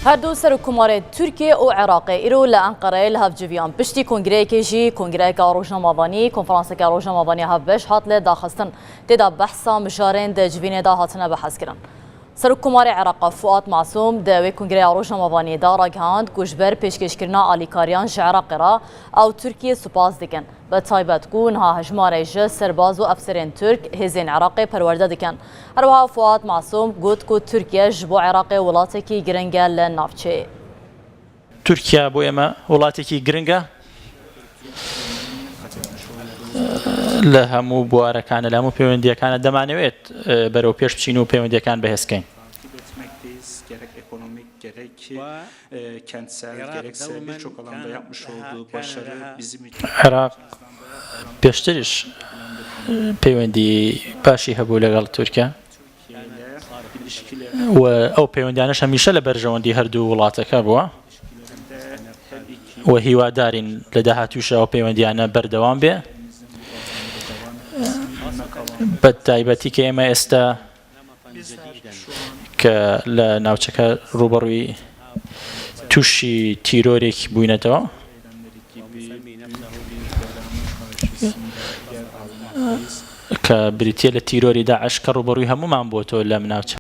Her du serokkomarên Tirkiye û Iraqê îro li Enqereyê li hev civiyan. Piştî kongreyekê jî kongreyeke rojnamevanî, konferanseke rojnamevaniya hevbeş hat li daxistin. Tê de behsa mijarên di civînê de hatine behskirin. Serokkomarê Iraqa Fuad Masûm di wê kongreya rojnamevaniyê de ragihand ku ji ber pêşkêşkirina alîkariyan ji Iraqê re ew Tirkiyê spas dikin. Bi taybet ku niha hejmarê ji serbaz û efserên Tirk hêzên Iraqê perwerde dikin. Herwiha Fuad Masûm got ku Tirkiye ji bo Iraqê welatekî giring e li navçeyê. Tirkiye bo ême welatekî giring e لە هەموو بوارەکانە لە هەموو پەیوەندییەکانە دەمانەوێت بەرەو پێش بچین و پەیوەندییەکان بەهێز بکەین. عێراق پێشتریش پەیوەندی باشی هەبوو لەگەڵ تورکیا و ئەو پەیوەندیانەش هەمیشە لە بەرژەوەندی هەردوو وڵاتەکە بووە و هیوادارین لە داهاتووشە ئەو پەیوەندیانە بەردەوام بێ بە تایبەتی کە ئێمە ئێستا کە لە ناوچەکە ڕووبەڕووی تووشی تیرۆرێک بووینەتەوە. کە بریتییە لە تیرۆری داعش کە ڕووبەڕووی هەموومان بۆتەوە لەم ناوچە.